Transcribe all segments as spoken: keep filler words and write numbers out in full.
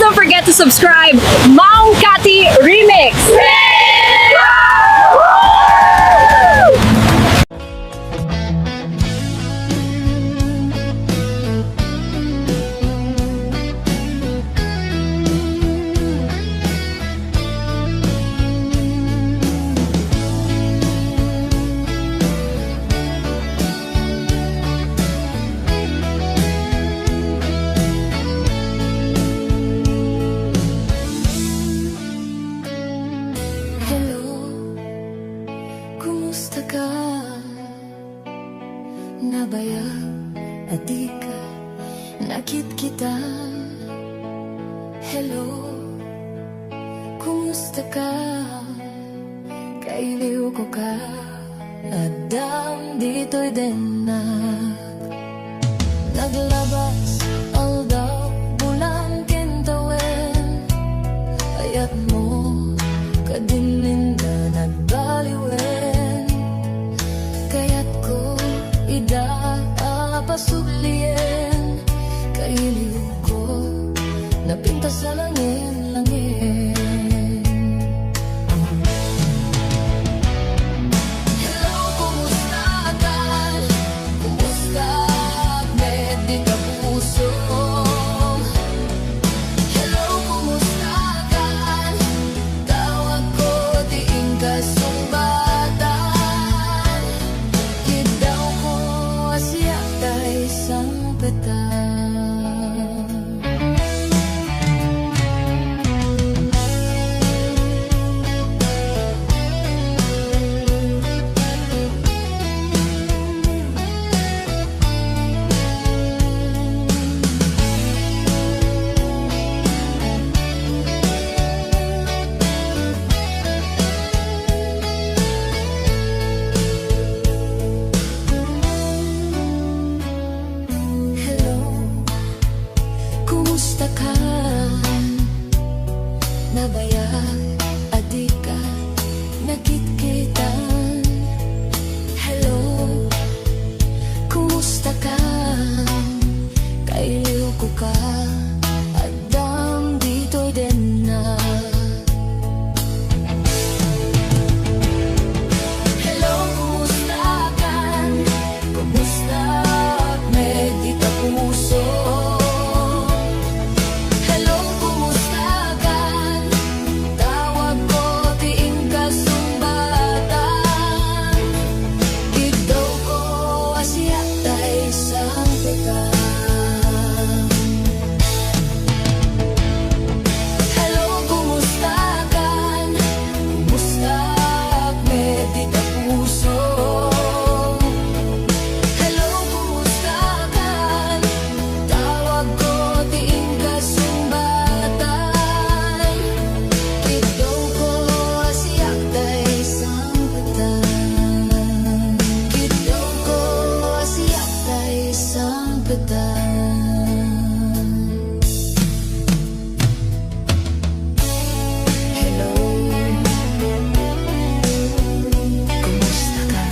Don't forget to subscribe, Ma'am Cathy Remix. Hello, kumusta ka? Nabayag a di ka nakitkitan. Hello, kumusta ka? Kailiwko ka, addam ditoy dennak. Naglabas aldaw, bulan ken tawen, ayatmo kadin inda nagbaliwen. Kayatko ida a pasublien, kailiwko napintas a langin-langin. Hello, kumusta ka? Kumusta met dita puso? Hello, kumusta ka? Tawagko ti inka sungbatan. Kiddawko a siak tay sangpetan. Hello, kumusta ka? Nabayag a di ka nakitkitan. Hello, kumusta ka? Kailiwko ka, addam ditoy dennak. Hello, kumusta kan? Kumusta met dita puso? Hello, kumusta kan? Tawagko ti inka sungbatan. Kiddawko a siak tay sangpetan. Hello, kumusta kan? Kumusta met dita puso? Hello, kumusta kan? Tawagko ti inka sungbatan. Kiddawko a siak tay sangpetan. Kiddawko a siak tay sangpetan. Hello. Kumusta ka?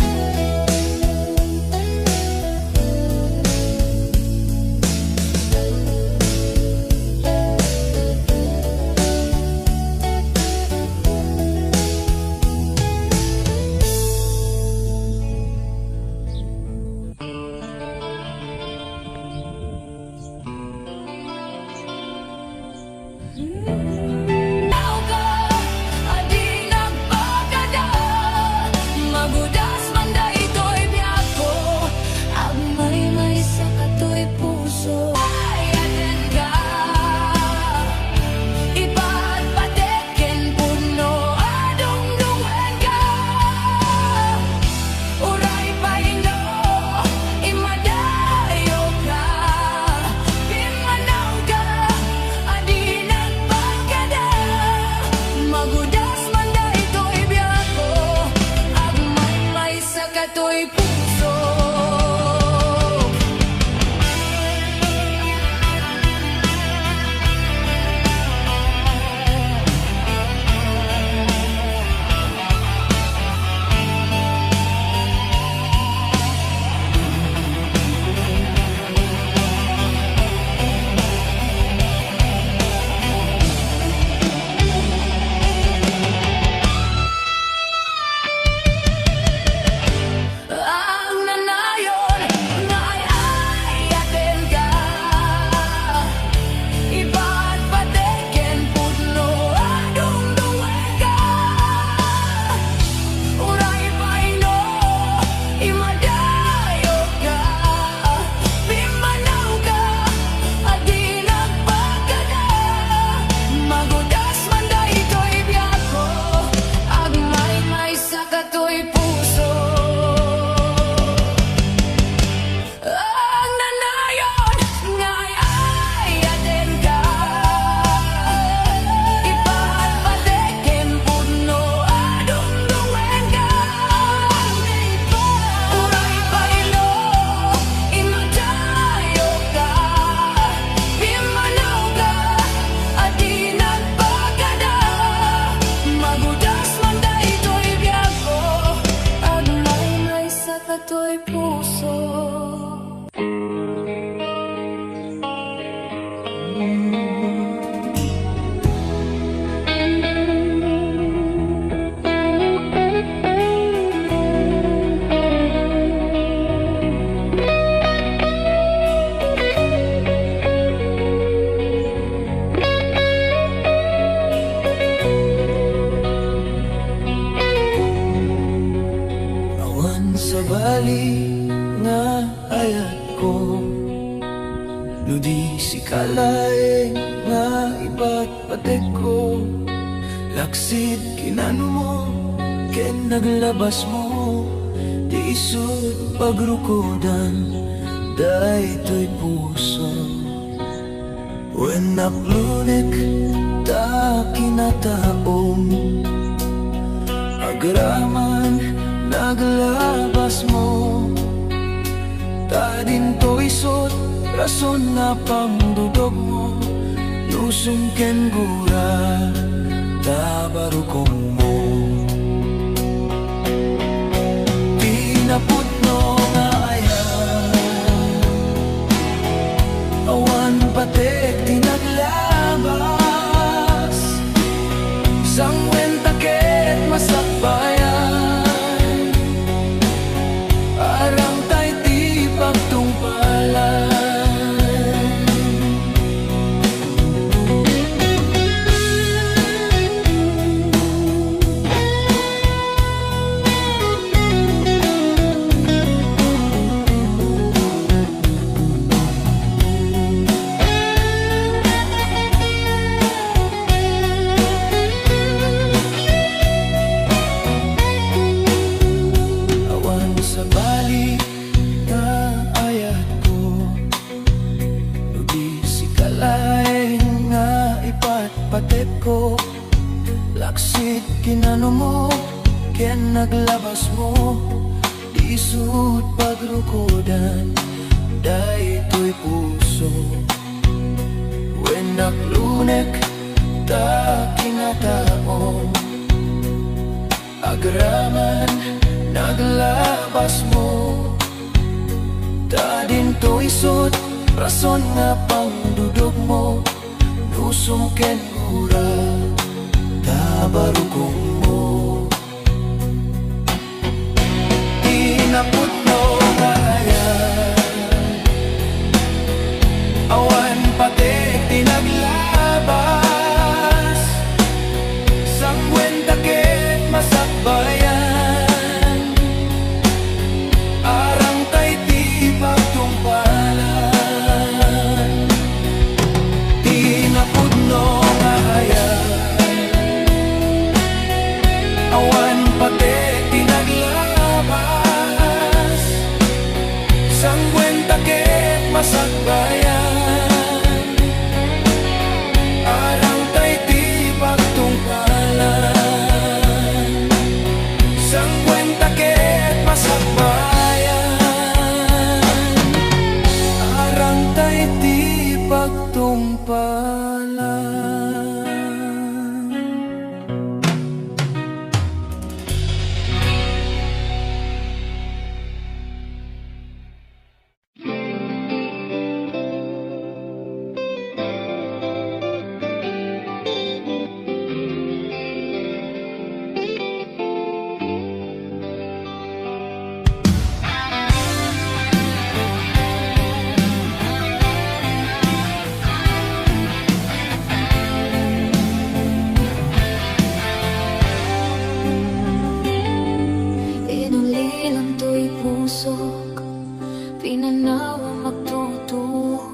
Tao ka a di nagpakada, magudas man daytoy biagko, agmaymaysa katoy puso. Ay, aden ka, ipatpatek ken pudno a dungdungenka. Uray pay no immadayoka, pimmanawka a di nagpakada. Ko, laksid kinanumo ken naglabasmo, ti isut' pagrukodan daytoy puso. Wen, naklunek ta kinataom, agraman naglabasmo, ta dinto isut' rason nga pangdudogmo, nusum ken gura ta barukongmo. Ti napudno nga ayat, awan patek ti naglabas, sanguen ta ket masakbayan, arangtay ti pagtungpalan. Awan sabali nga ayatko, no di sika laeng nga ipatpatekko. Laksid kinanumo ken naglabasmo, isut' pagrukodan daytoy puso. Wen, naklunek ta kinataom, agraman naglabasmo, ta dinto isut' rason nga pangdudogmo, nusum ken gura ta barukongmo. Ti napudno nga ayat, awan patek ti naglabas, sanguen ta ket masakbayan, arangtay ti pagtungpalan. Ti napudno nga ayat, awan patek ti naglabas, sanguen ta ket masakbayan, arangtay ti pagtungpalan, sanguen ta ket masakbayan, arangtay ti pagtungpalan. Inulilan toy pusok, pinanaw a magtutuok.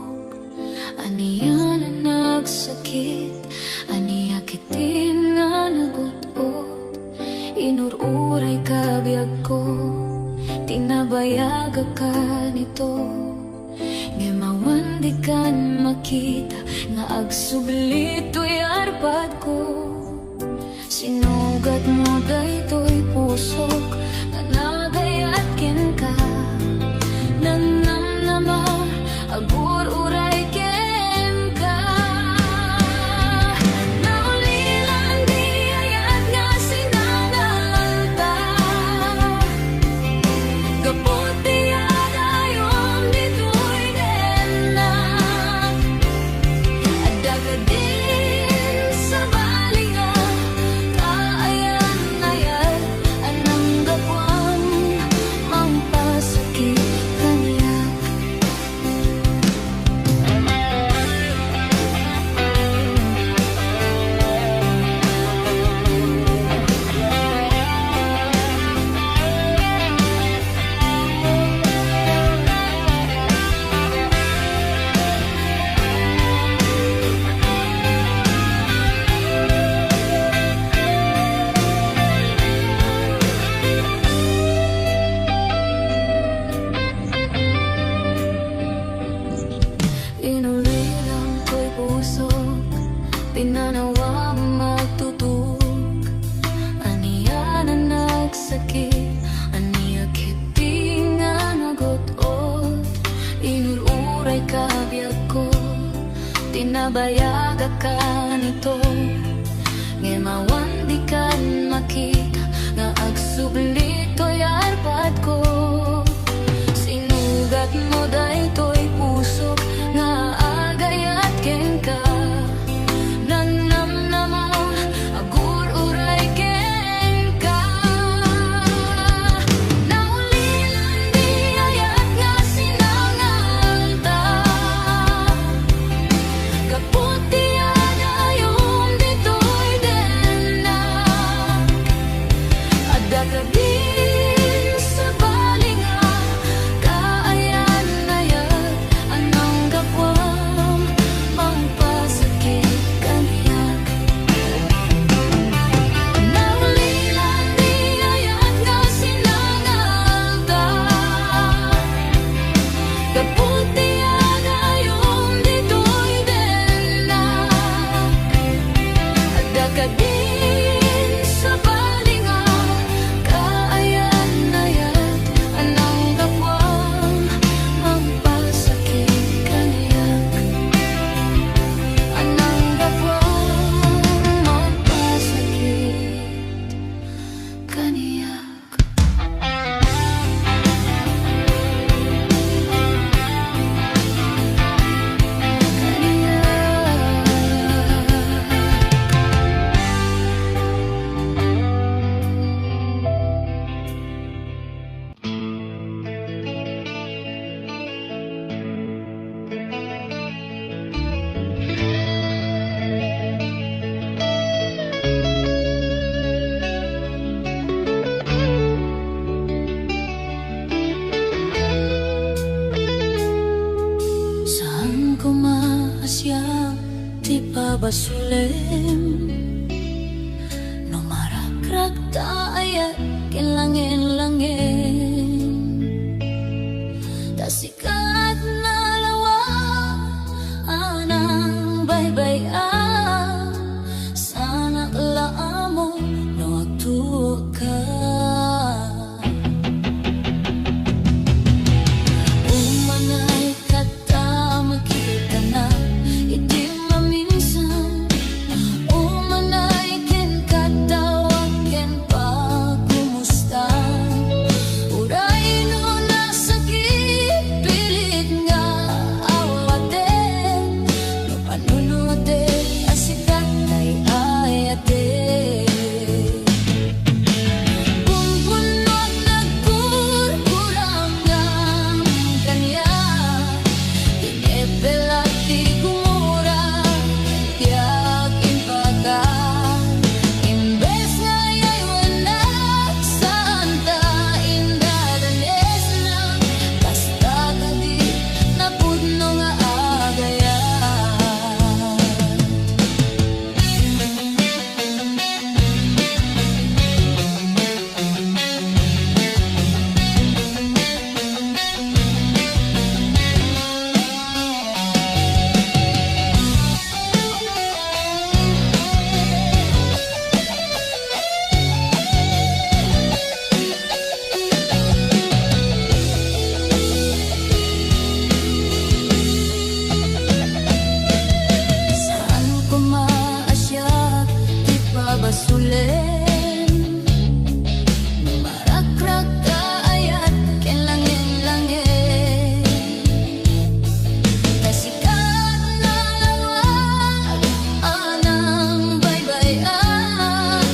Ania a nagsakit, ania ketdin nga nagut-ot. Inur-uray ka biagko, tinabayagak kanito. Ngem awan dikan makita nga agsubli toy arpadko. Sinugatmo daytoy pusok nga nagayat kenka, nanamnama agur-uray kenka. Naulilan di ayat nga sinangalta, gapu ti agayom ditoy dennak. Adda kadin sabali nga kaayan-ayan a nanggapu Pinanawam a tutog, ania nga nagsakit, ania ketdi nga nagut-ot, inur-urayka biagko, tinabayagak kanito, ngem awan dikan makita nga agsubli toy arpadko. Sinugatmo daytoy pusok nga agayat kenka. Nanamnama, agur-uray kenka. Naulilan ti ayat nga sinangalta. Gapu ti agayom ditoy dennak. Adda kadin sabali nga kaayan-ayat a nanggapuam mangpasakit kaniak. Naulilan ti ayat nga sinangalta. Gapu ti agayom ditoy dennak. Adda kadin sabali nga kaayan-ayat a nanggapuam mangpasakit kaniak. A nanggapuam mangpasakit kaniak. Saan koma a siak ti pabasolem no marakrak ta ayat ken langen-langen. Ta sika ti nalawag a nangbay-bay-am, saanak la ammo no agtuokka. Umanayka ta makitanak iti maminsan. Umanay kenka, tawag ken pakumusta. Uray no nasakit, pilit nga awaten. No panunotek a sika ti ayatek. Pumpunoak nagkurkurangam kaniak. Inepelak ti gumura, diak impaka. Imbes nga yaywenak, saanta indadanesna, kasta kadi napudno nga agayat. Saan koma a siak ti pabasolem no marakrak ta ayat ken langen-langen. Ta sika ti nalawag a nangbay-bay-am,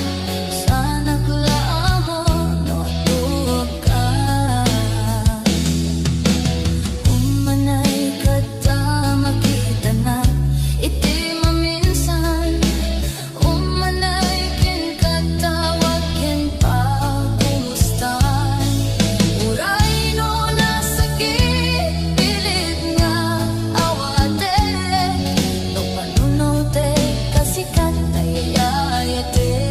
saanak la ammo no agtuokka. Umanayka ta makitanak iti maminsan. Umanay kenka, tawag ken pakumusta. Uray no nasakit, pilit nga awatek. No panunotek a sika ti ayatek.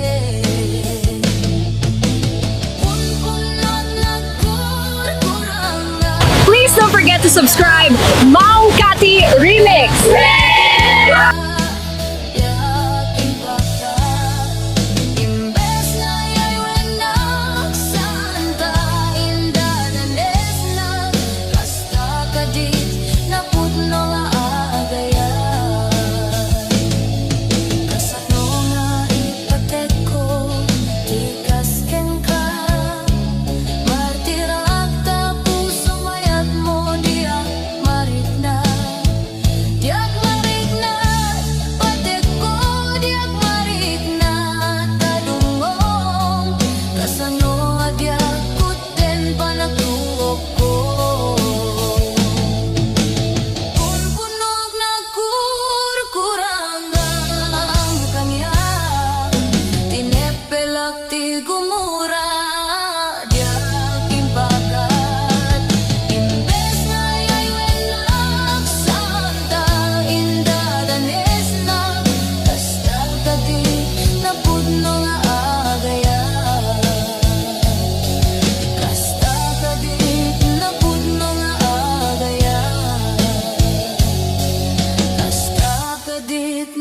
Please don't forget to subscribe, Maong Kati Remix!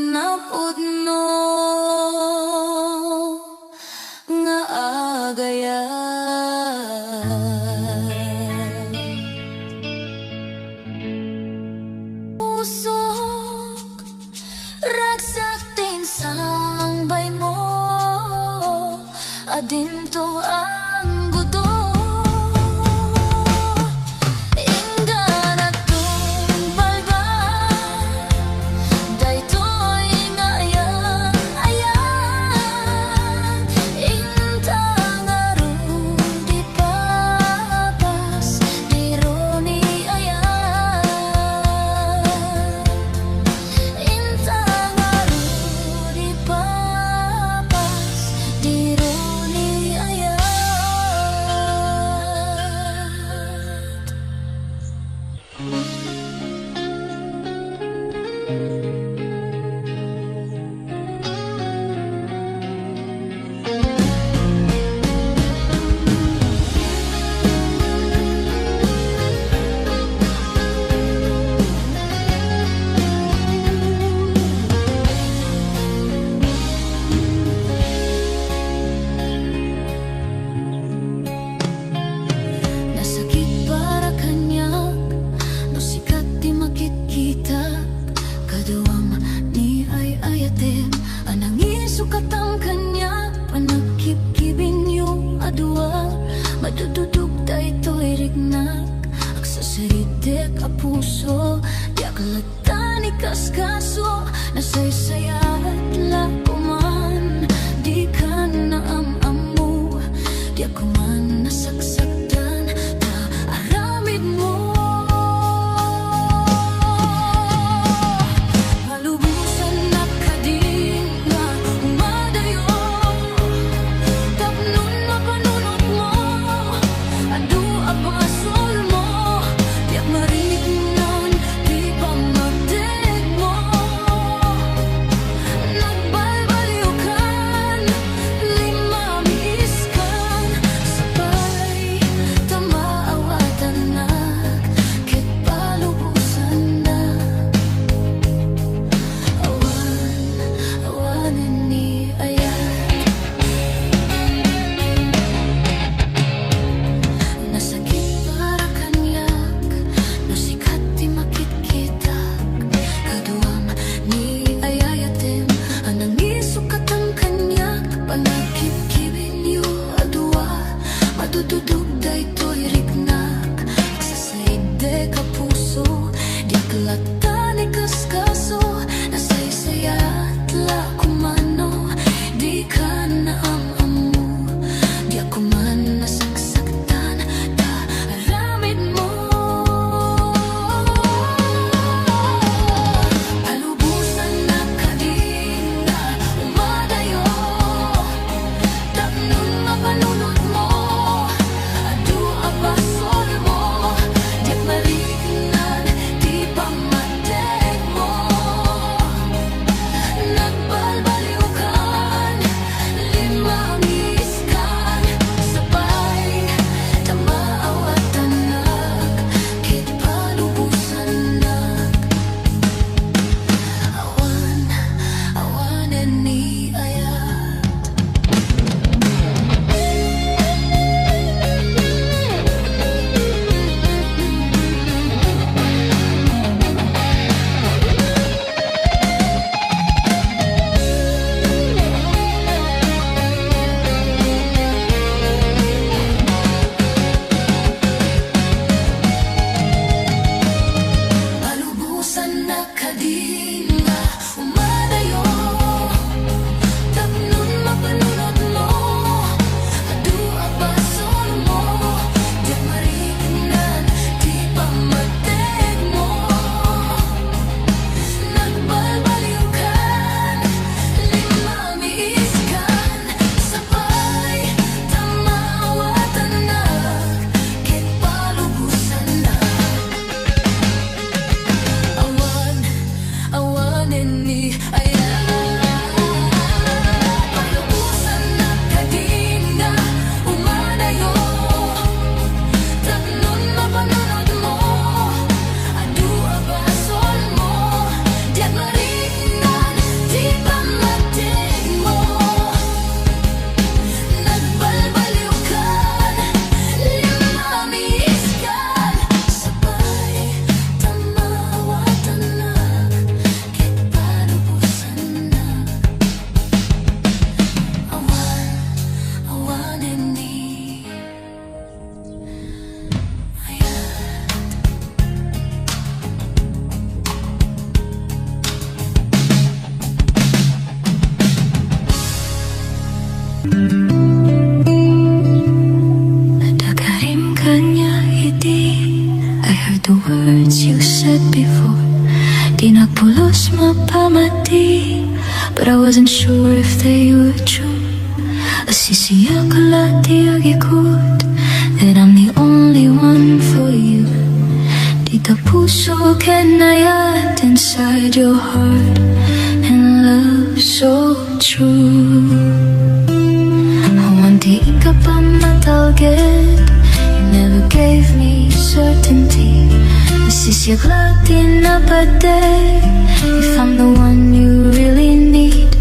napudno nga agayat. Pusok, ragsak ti insangbaymo, adinto anggudo. Inggana tungpalba daytoy nga ayan-ayan. Inta ngarud di papas, di runi ayan. Inta ngarud di papas, di runi ayan. Nasakit para kaniak no sika ti makitkitak. Kaduam ni ay-ayatem a nangisokatam kaniak. Panagkibkibinyo a dua, madududog daytoy riknak. Agsasaritek a puso, diak latta ni kaskaso. Nasaysayat la koman, dika naam-ammo. Diak koman nasaksaktan ta aramidmo. Malubosannak kadi nga umadayo. mapamati, but I wasn't sure if they were true. Asisiak la ti agikut that I'm the only one for you. Dita puso ken ayat inside your heart, and love so true. Awan ti inka pamatalged, you never gave me certainty. Nasisiak la ti napateg, if I'm the one you really need.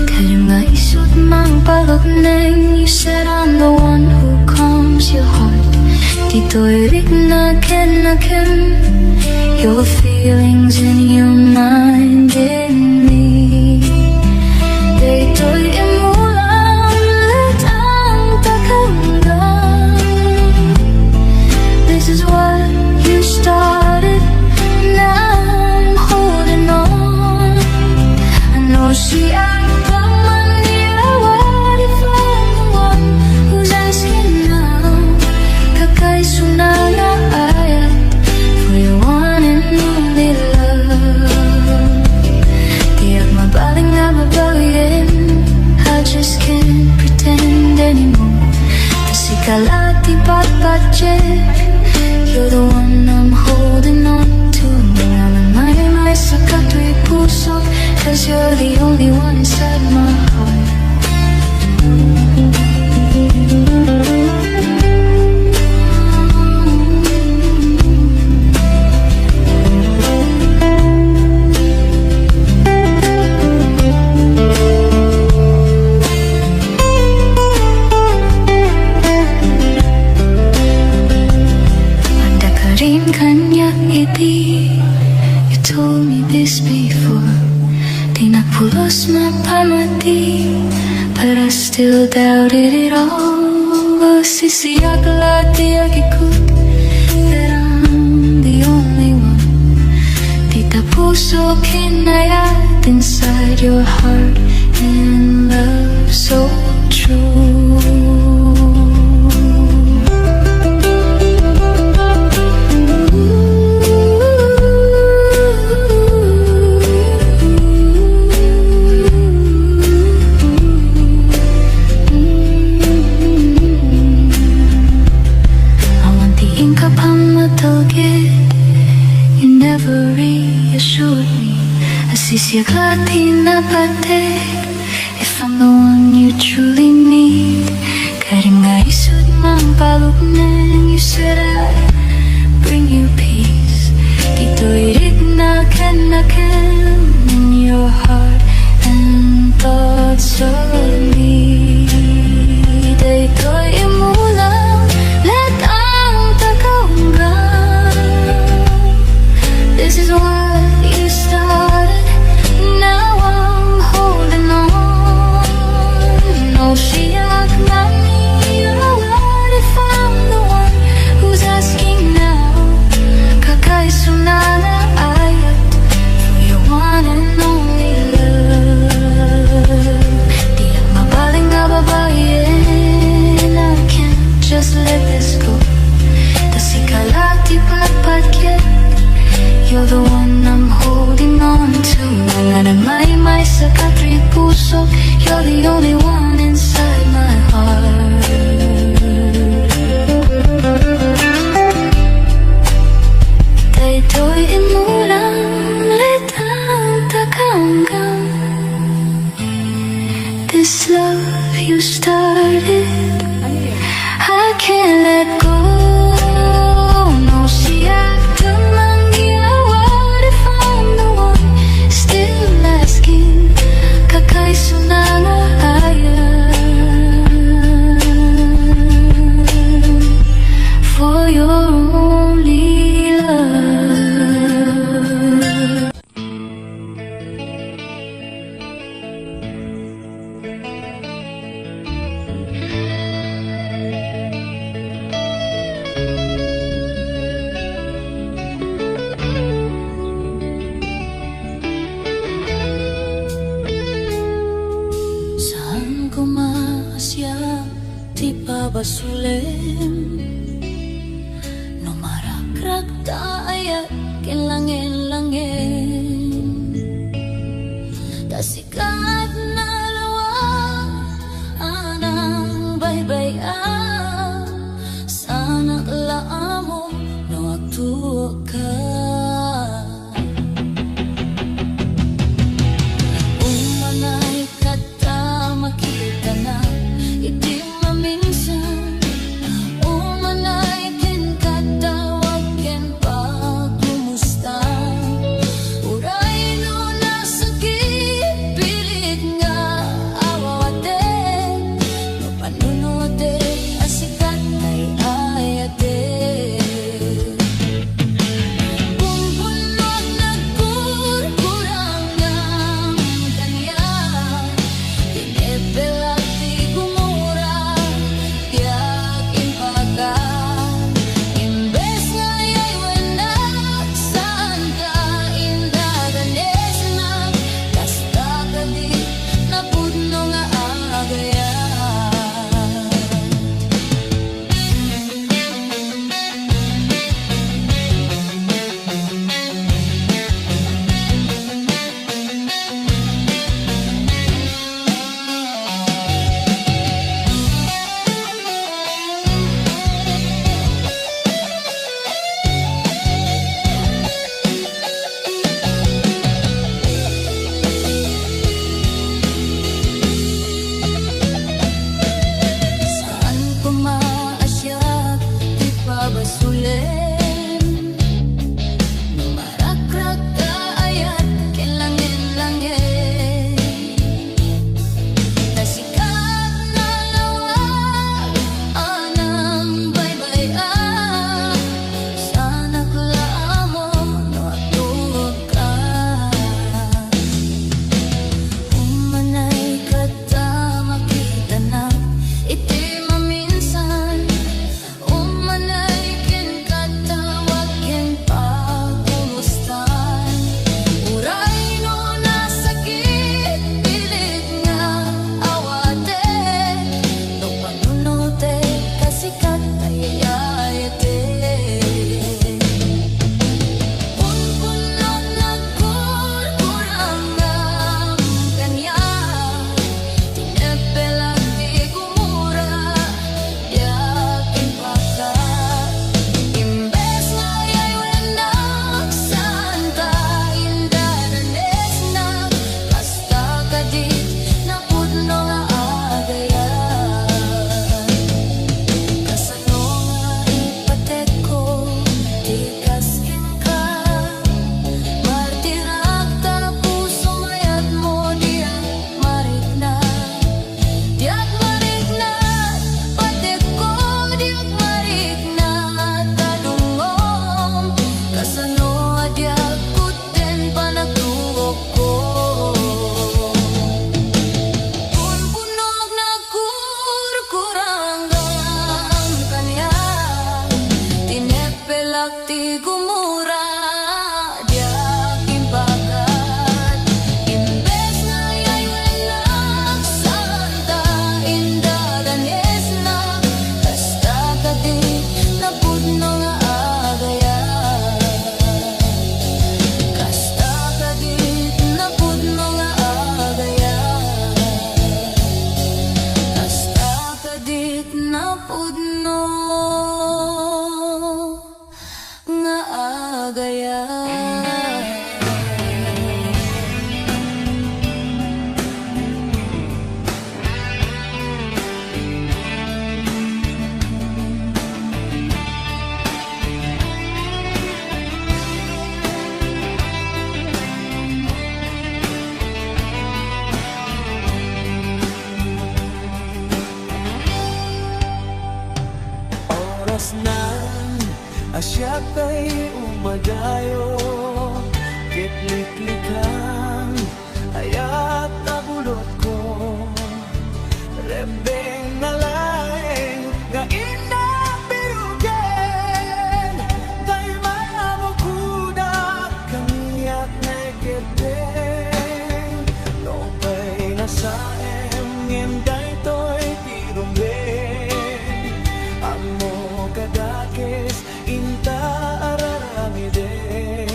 Karim nga isut mangpalukneng, you said I'm the one who calms your heart. Ditoy rikna ken nakem, your feelings in your mind in me. Daytoy imulam, let ang takanggan. This is what you started, now I'm holding on. I know she act on my mirror, what if I'm the one who's asking now? Kakaisuna nga ayat for your one and only love. Diak mabalin nga babawiin, I just can't pretend anymore. Sika la ti patpatien, you're the one I'm holding on to. Nga maymay sa katoy puso, 'cause you're the only one inside my heart. Adda karin kaniak idi, you told me this before. Di nagpulos mapamati, but I still doubted it all. Sisiak la ti agikut that I'm the only one. Dita puso kinayat inside your heart, and love so true. Awan ti inka pamatalged, you never reassured me. Asisiak la ti napateg, if I'm the one you truly need. Karim nga isut mangpalukneng, you said I bring you peace. Ditoy rikna ken nakem, in your heart and thoughts only. Daytoy imulam, let ang takanggan. This is what you started, now I'm holding on. No, she act mommy, you know what, if I'm the one who's asking now. Kakaisuna nga ayat for your one and only love. Diak mabalin nga babawiin, I can't just let this go. Ta sika la ti patpatien, you're the one I'm holding on to. Nga nagmaymay sa katoy puso, you're the only one inside my heart. Daytoy imulam, let ang takanggan. This love you started, I can't let go. No, she act on my mirror, what if I'm the one still asking? Kakaisuna nga ayat for your only love. Saan koma a siak ti pabasolem no marakrakta a ayat ken langen-langen. Siak tay umadayo ket liklikan, ayat a bulotko. Rebbeng nalaing nga innak birogen, tay mamukodak kaniak naikeddeng. Nupay nasaem ngem daytoy ti rumbeng, ammo kadakes inta araramiden.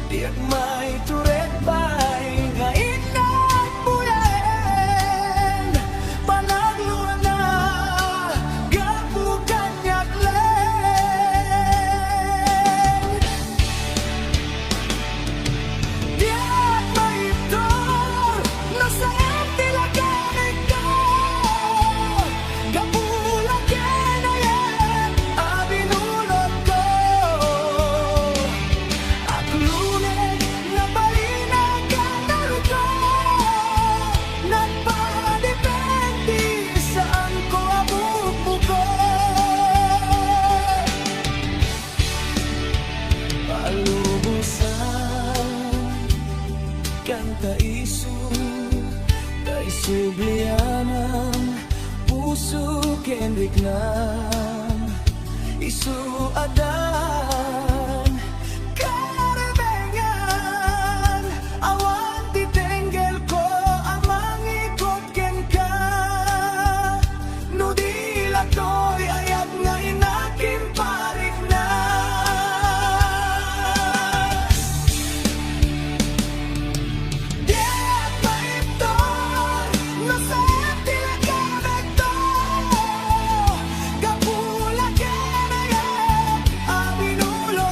Diak maitured pay nga innak buyaen, panagluana gapu kaniak laeng. Diak maibtur no saan ti lagamekto. Gapu la ken ayat a binulotko. Aklongen, nabalin a kanaruko. Nagpadepende, saanko a bukbukor. Palubosan, kanta isu, tay sublianan, puso ken riknam. Isu addan karebengan, awan ti tenggelko a mangikot kenka. No di la toy ayat nga inakim parikna. Diak maibtur no saan ti lagamekto. Gapu la ken ayat a binulotko.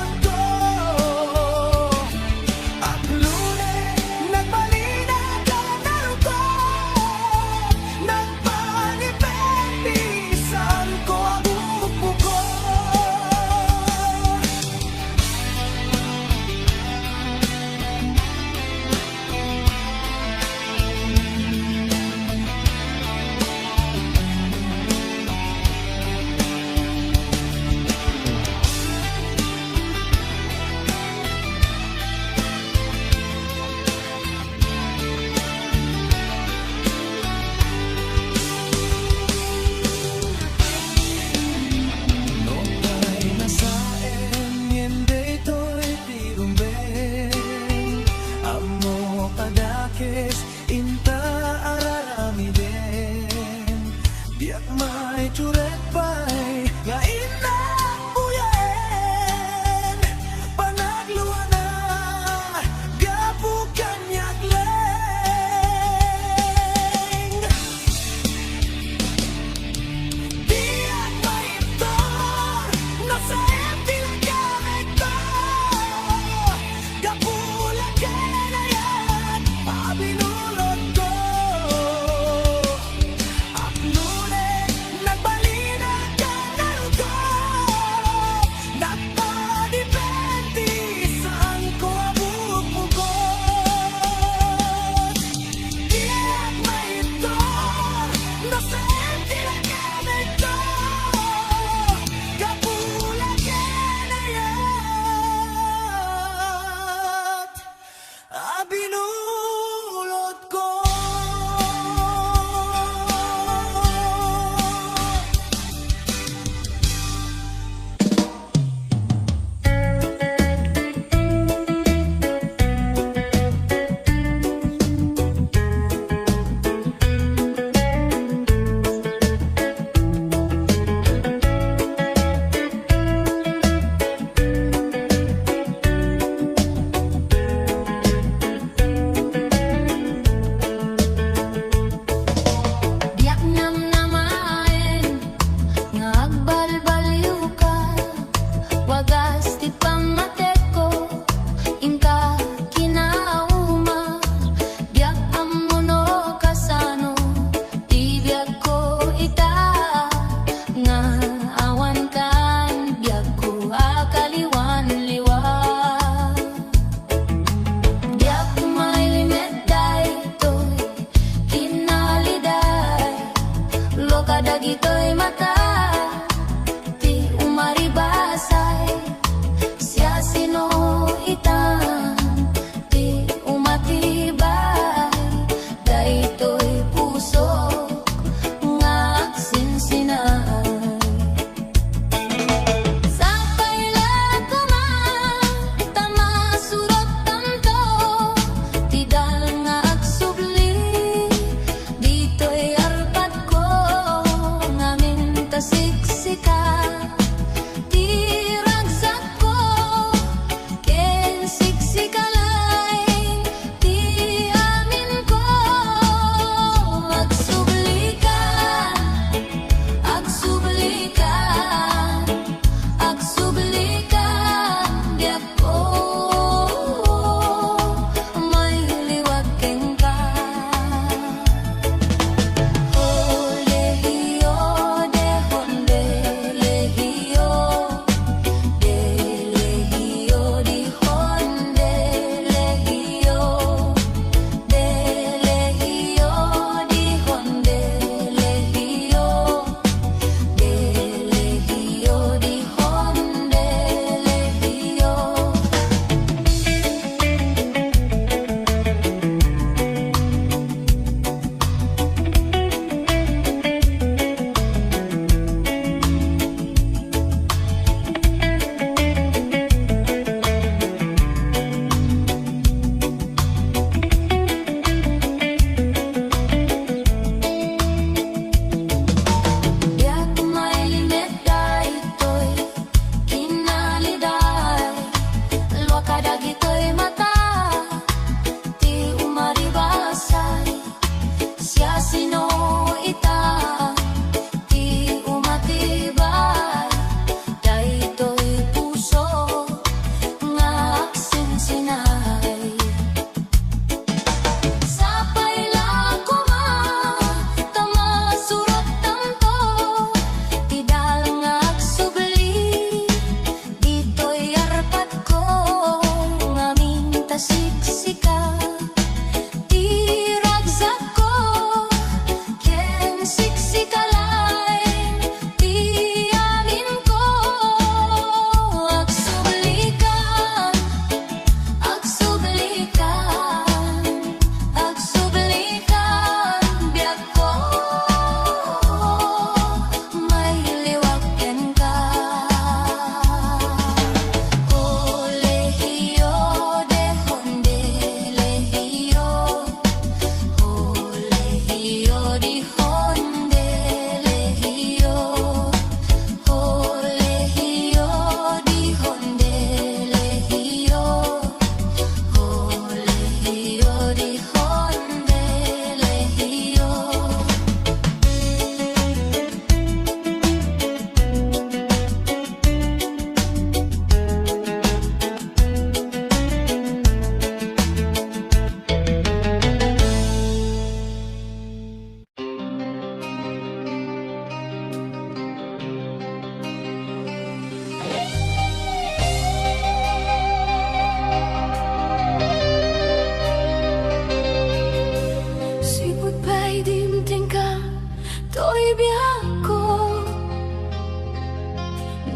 Toy biagko,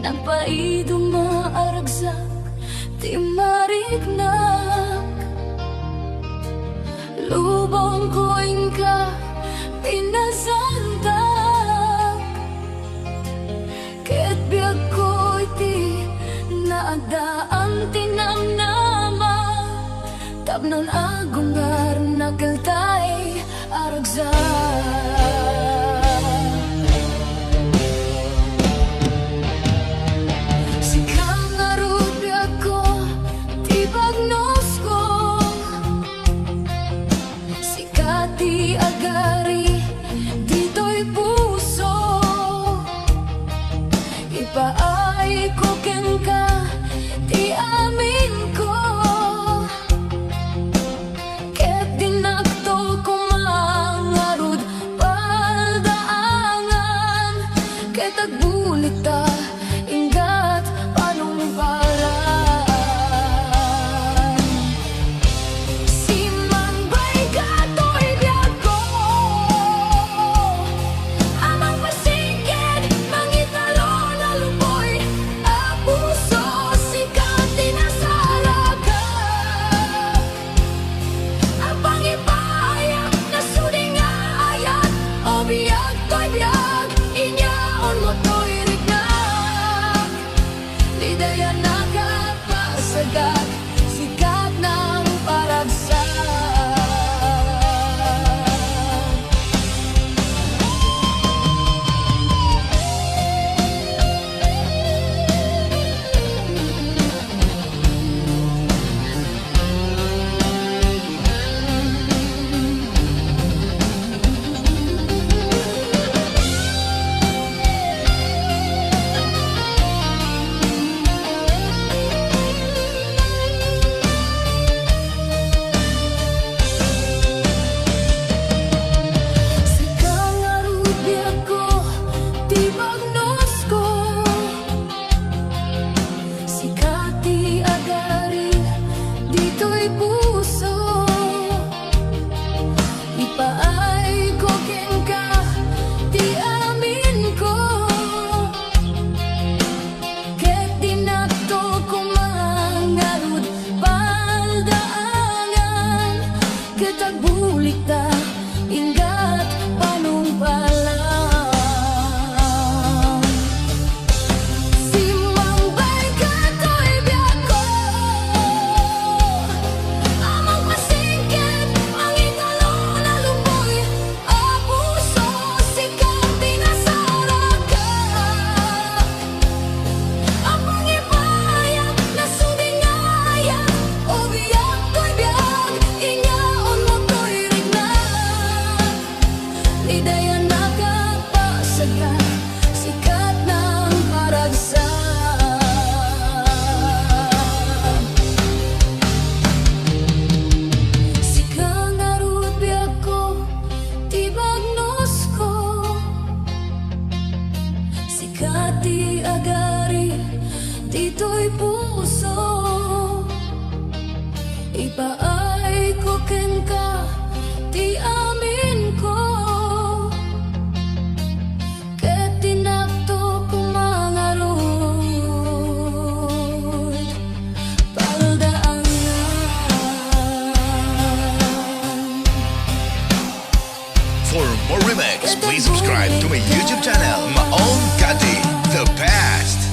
napaiduma a ragsak ti mariknak. Lubongko inka pinasantak, ket biagko iti naadaan ti namnama, tapno agungarnak eltay a ragsak. Sika ngarud biagko, ti bagnosko. Sika ti agari ditoy puso. Ipaayko kenka ti aminko. Ket dinakto koma ngarud paldaangan, ket agbulikta inggat panungpalan. Simmangbayka toy biagko, a mangpasingked, mangitalon a luboy a puso, sika ti nasaraka. A pangipayak, nasudi nga ayat, o biag toy biag, inyaonmo toy riknak. Daydiayak a pasagat, sika ti paragsak. Sika ngarud biagko, ti bagnosko. Sika ti agari ditoy puso. Ipaayko kenka ti aminko. Ket dinakto koma ngarud paldaangan, ket agbulikta inggat panungpalan. Simmangbayka toy biagko, a mangpasingked, mangitalon a luboy a puso, sika ti nasaraka. A pangipayak, nasudi nga ayat, o biag toy biag, inyaonmo toy riknak. Daydiayak a pasagat, sika ti paragsak. Sika ngarud biagko, ti bagnosko. Sika ti agari ditoy puso. Ipaayko kenka ti aminko, ket dinakto koma ngarud paldaangan. For more remix, please subscribe to my YouTube channel, Maong Gati, the best.